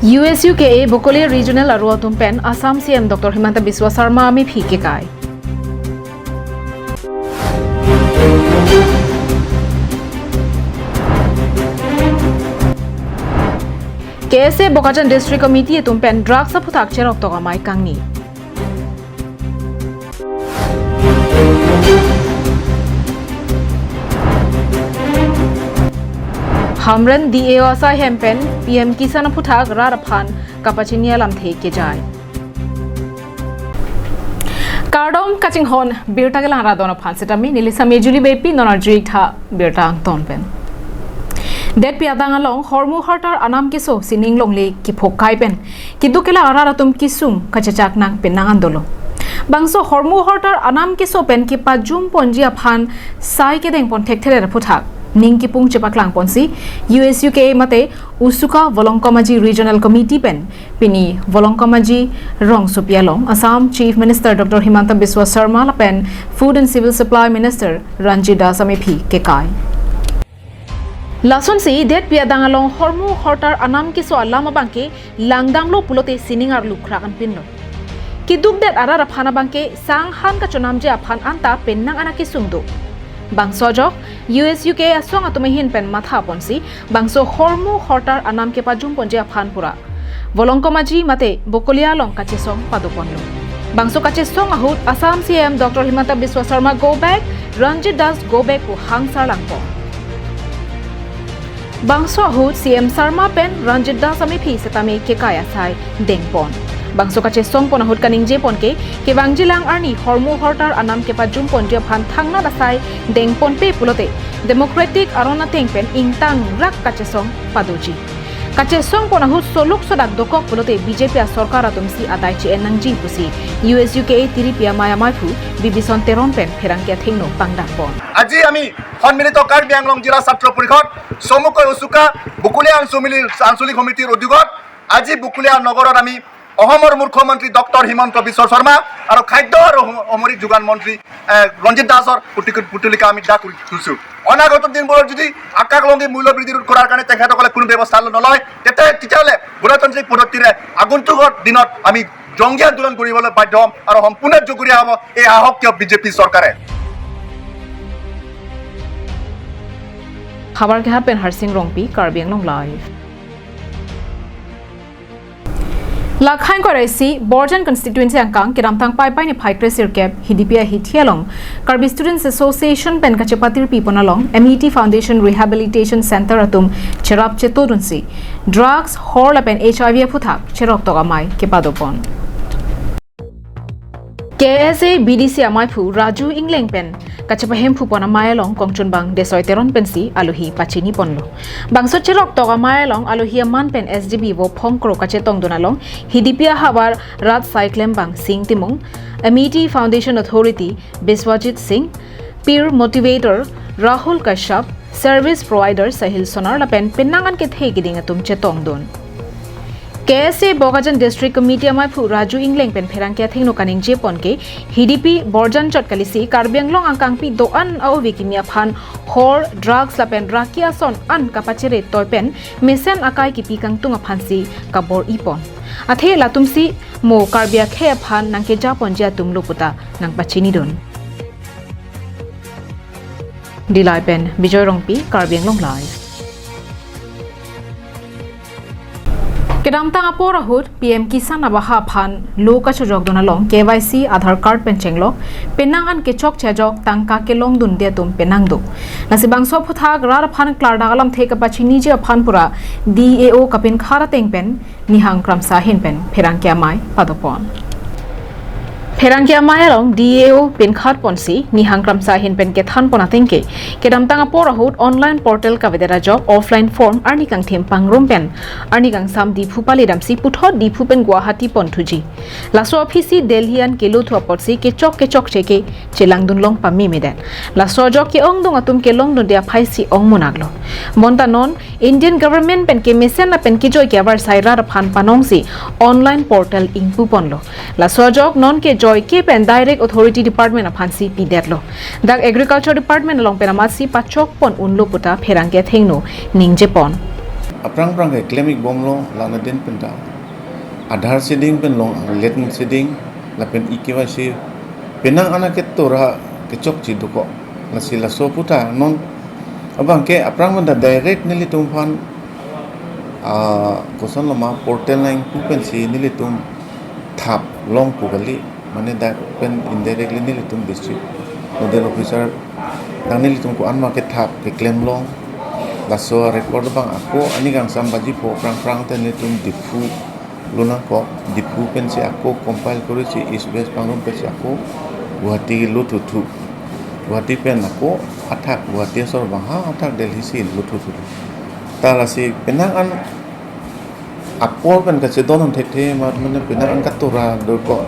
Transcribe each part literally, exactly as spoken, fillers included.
U S U K A Bokolia Regional aro atum pen Assam C M Doctor Himanta Biswa Sarma amephi kekai. K S A Bokajan District Committee atum pen drugs aphuthak cheroktok amei kangni. Hamren D A O asai hem pen P M Kisan aphuthak rat aphan kapachini alamthe kejai. Kardom kachinghon birta kelang radon aphan setame neli Sami Julie Beypi non arju-ik tha birta angton pen. Detpi adang along hormu hortar anam keso sining longle kephokai pen keduk kelang arat atum kesung kachechak nang penang an dolo. Bangso hormu hortar anam keso pen kepajum ponji aphan sai kedeng pon thekthe aphuthak ning kipung chepaklang ponsi U S U K A mate Usuka Volongkom Aji Regional Committee pen pini Volongkom Aji rongsopi along Assam Chief Minister Doctor Himanta Biswa Sarma lapen Food and Civil Supply Minister Ranjit Das amephi kekai. Lasonsi detpi adang along hormu hortar anam keso alam abangke langdamlo pulote sining arlu khrak anpinlo. Keduk det arat aphan abangke sang han kachonamji aphan anta penang an akesung do. Bangso ajok U S U K A asong atum ahin pen matha ponsi bangso hormu hortar anam kepajum ponji aphan pura Volongkom Aji mate Bokolia along kachesong pado ponlo. Bangso kachesong ahut Assam C M Doctor Himanta Biswa Sarma go back, Ranjit Das go back pu hangsar langpon. Bangso ahut C M Sarma pen Ranjit Das amephi setame kekai asai dengpon. Bangso kachesong pon ahut kaningje ponke kevangji lang arni hormu hortar anam kepajum ponji aphan thangnat asai dengponpe pulote democratic aron ateng pen ingtangrak kachesong padoji. Kachesong pon ahut soluk sodak dokok pulote B J P asorkar atumsi adai che-en nangji pusi U S U K A tiripi amei amaiphu Bibison Teron pen pherangke athengno pangdang pon. আজি আমি সন্মিলিত কাৰ্বি আংলং জিলা ছাত্ৰ পৰিষদ চমুকৈ উচুকা বুকুলীয়া আঞ্চলিক আঞ্চলিক সমিতিৰ উদ্যোগত আজি বুকুলীয়া নগৰত আমি অসমৰ মুখ্যমন্ত্ৰী ডক্টৰ হিমন্ত বিশ্ব শৰ্মা আৰু খাদ্য আৰু সম- সামৰিক যোগান মন্ত্ৰী এ, ৰঞ্জিত দাসৰ পুতি- পুতলিকা আমি দাগ কৰি তুলিছো। অনাগত দিনবোৰত যদি আকাশলংঘী মূল্য বৃদ্ধি ৰোধ কৰাৰ কাৰণে তেখেতসকলে কোনো ব্যৱস্থা নলয়, তেতিয়া তেতিয়াহ'লে গণতান্ত্ৰিক পদ্ধতিৰে আগন্তুকৰ দিনত আমি জংগী আন্দোলন কৰিবলৈ বাধ্য হ'ম আৰু সম্পূৰ্ণ জগৰীয়া হ'ব এই শাসকীয় বিজেপি চৰকাৰে। Habar kehat pen Harsing Rongpi, Karbi Anglong Live. Lakhain koraisi Borjan constituency angkang kedamtang Paipai niphai kresirkep Hidipi ahithi along Karbi Students Association pen kachepatirpi pon along M E T Foundation Rehabilitation Center atum cherap chetodunsi drugs, hor lapen H I V aphuthak cheroktok amei kepado pon. K S A B D C amaiphu Raju Ingleng pen kachepahemphu pon amei along kongchunbang Desoi Teron pensi alohi pachini ponlo. Bangso cheroktok amei along alohi aman pen S D B vo phongkro kachetongdun along Hidipi ahavar rat saiklembang Sing Timung, Amity Foundation Authority Biswajit Singh, peer motivator Rahul Kashyap, service provider Sahil Sonar lapen penang an kethe keding atum chetongdun. K S A Bokajan District Committee amaiphu Raju Ingleng pen pherangke athengno kaningje ponke Hidipi Borjan chot kalisi Karbi Anglong angkangpi do-an a-ove kimi aphan hor, drugs lapen raki ason an kapachere toi pen mesen akai kipi kangtung aphansi kabor-i pon. Athe latumsi mo Karbi akhei aphan nangkeja ponji atumlo puta nangpachinidun. Dillai pen Bijoy Rongpi, Karbi Anglong Live. Kedamtang apor ahut P M Kisan abaha aphan lo kachojokdun along K Y C, Aadhaar card pen chenglok penang an kechokche ajok tangka kelongdunde atum penang do. Lasi bangso aphuthak rat aphan klardak alamthe kapachiniji aphan pura D A O kapinkhat ateng pen Nihang Kramsa ahin pen pherangke amei pado pon. Pherangke amei along D A O pinkhat ponsi Nihang Kramsa ahin pen kethan pon atengke, kedamtang apor ahut online portal kavedet ajok offline form arni kangthim pangrum pen arni kangsam Diphu palidamsi puthot Diphu pen Guwahati ponthuji. Laso aphisi Delhi an kelothu apotsi kechok kechokche ke chelangdun long pamemedet. Laso ajok ke-ongdung atum kelongdunde aphai si ongmonaklo. Bonta non Indian government pen kemesen lapen kejoi ke avarsai rat aphan panongsi online portal ingpu ponlo. Laso ajok non kejoi ke pen direct authority department aphansi pidetlo. Dak agriculture department along pen amatsi pachok pon unlo puta pherangke athengno ningje pon. Aphrang aphrang ke klem-ik bomlo, la-an adin pen ta Aadhaar seeding pen long, land seeding, lapen e-K Y C, penang an aketora kechokche dokok. Lasi laso pu ta non abang ke aphrang pen ta direct nelitum aphan, ah, koson loma portal nangpu pensi nelitum thap long pu kali, mane dak pen indirectly nelitum district nodal officer dang nelitum ko-an ma kethap keklem long. Laso record abang ako ani kangsam baji pho aphrang aphrang te nelitum Diphu lo nangkok, Diphu pensi ako compile korisi East West pangrum pensi ako Guwahati lo thuthu. Guwahati pen ako athak Guwahati asor abang ha athak Delhi si lo thuthu. Ta lasi penang an apor pen kachedon an thekthe amat mane penang an katora dokok.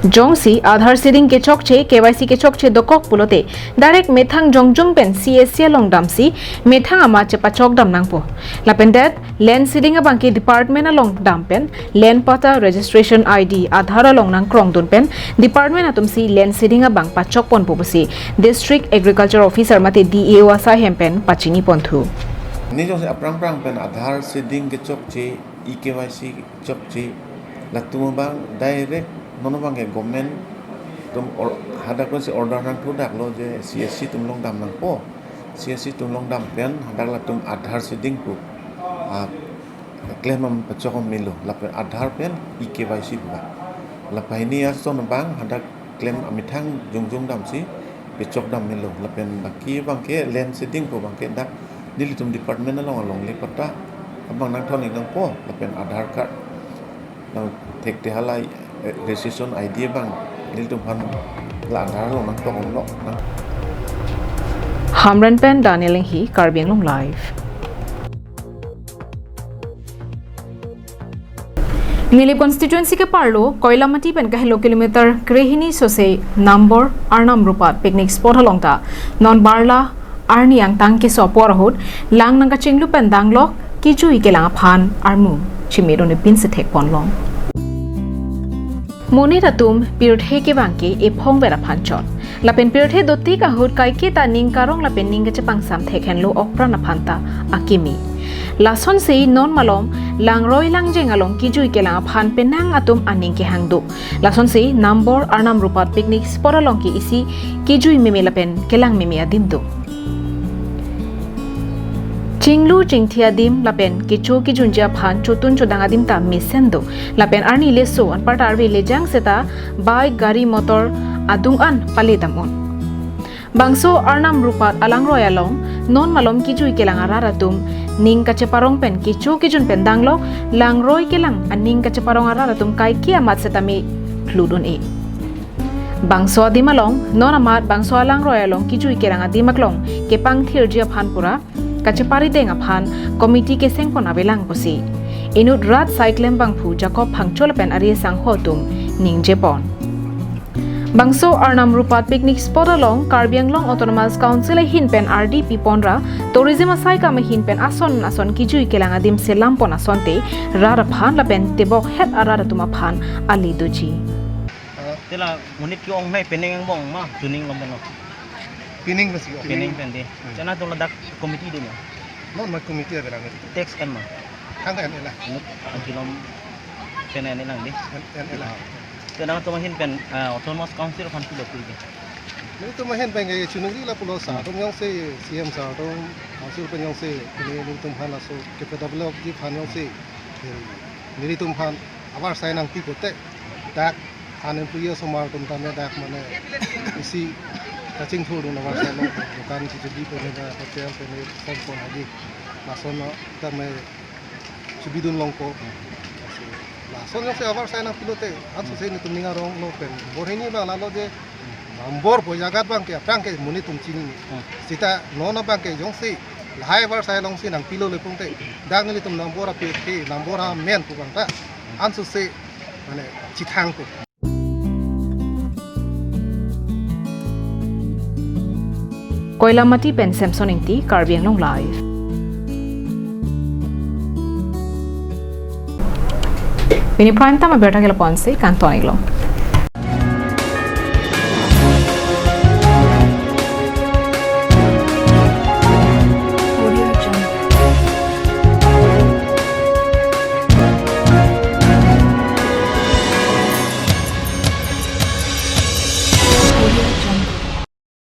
Jongsi Aadhaar seeding kechokche, K Y C kechokche dokok pulote direct methang jongjong pen C S C along damsi methang amat chepachok dam nangpo. Lapen det land seeding abang ke department along dam pen land patta, registration I D, Aadhaar along nangkrongdun pen department atumsi land seeding abang pachokponpo pusi District Agriculture Officer mate D A O asai hem pen pachiniponthu. Ne jongsi aphrang aphrang pen Aadhaar seeding kechokche, e-K Y C chokche, latum abang direct non abang ke government atum or-, hadak pensi order nangthu daklo je C S C atum along dam nangpo. C S C atum along dam pen hadak latum Aadhaar seeding pu, ah, klem am pachok am melo, lapen Aadhaar pen e-K Y C pu ba. Lapen hini ason abang hadak klem amethang jongjong damsi pachok dam melo, lapen baki abang ke land seeding pu abang ke dak nelitum department along alongle patta abang nangthon-ik nangpo, lapen Aadhaar card nang thekte hala, eh, registration I D abang nelitum aphan la Aadhaar along nangtong lo nang. Hamren pen Daniel Enghi, Karbi Anglong Live. Nilip constituency ke-arlo Koilamati pen kahelo kilometer krehini sose Nambor Arnam Rupat picnic spot along ta non barla arni angtang keso apor ahut lang nangkachinglu pen danglok kejui kelang aphan armu chimit un-e pinsi thekponlong. Monit atum pirthe kevang ke ephong ver aphan chot. Lapen pirthe dotik ahut kaiketa ning karong lapen ning kachepangsam thekhenlo okpran aphan ta akimi. Lasonsi non malom langroi langjeng along kejui kelang aphan penang atum aning kehang do. Lasonsi Nambor Arnam Rupat picnic spot along ke isi kejui meme lapen kelang meme adim do. Chinglu chingthi adim lapen kecho kejunji aphan chotun chodang adim ta mesen do. Lapen arni leso anparta arve lejang seta bike, gari, motor adung an pale dam un. Bangso Arnam Rupat alangroi along non malom kejui kelang arat atum ning kacheparong pen kecho kejun pen danglok langroi kelang aning kacheparong arat atum kaike amat setame klut un-e. Bangso adim along non amat bangso alangroi along kejui kelang adim aklong kepangthirji aphan pura kacheparideng aphan committee kesengpon avelang pusi inut rat saiklem bangphu Jacob Phangcho lapen ari asangho atum ningjepon. Bangso Arnam Rupat picnic spot along Karbi Anglong Autonomous Council ahin pen ardi piponra tourism asai kam ahin pen ason ason kejui kelang adim selampon asonte rat aphan lapen tebok het arat atum aphan ale doji. Tela monit ke-ong nai penang angbong ma tuning lom beno. Pining basi ko. Pining pen di. Hmm. Chana to ladak committee di ma. Non ma committee avelang. Tax kan ma. Hang en ela. Inut angkilom pen en elang di. En, en ela. Ah. Tenang to mahin pen, ah, Autonomous Council aphan pulo pu di. Nelitum ahin pen ke chunuri lapulo sir atum jongsi C M sir atum council pen jongsi nelitum aphan laso kepadevelopji aphan jongsi nelitum aphan avarsai nangpi pote dak unemployed osomar atum tame dak mane isi kachingthur dun avarsai lo, dukan chichuli pen ne, hotel pen ne, son pon hagi lason tame chubidun longpo. Lason jongsi avarsai nangpilote, ansose nelitum ning aronglo pen. Bor hini abang lalo je, Nambor pu jagat abang ke aphrang ke monit atum chini. Hmm. Seta non abang ke jongsi lahai avarsai alongsi nangpilo le pungte, dak nelitum Nambor aphi aphi, Nambor amen pu abang ta ansose mane chethangpo. Koilamati pen Samson Ingti, Karbi Anglong Live. Pini prime time abirta ke lapu-ansi kangton-iklo.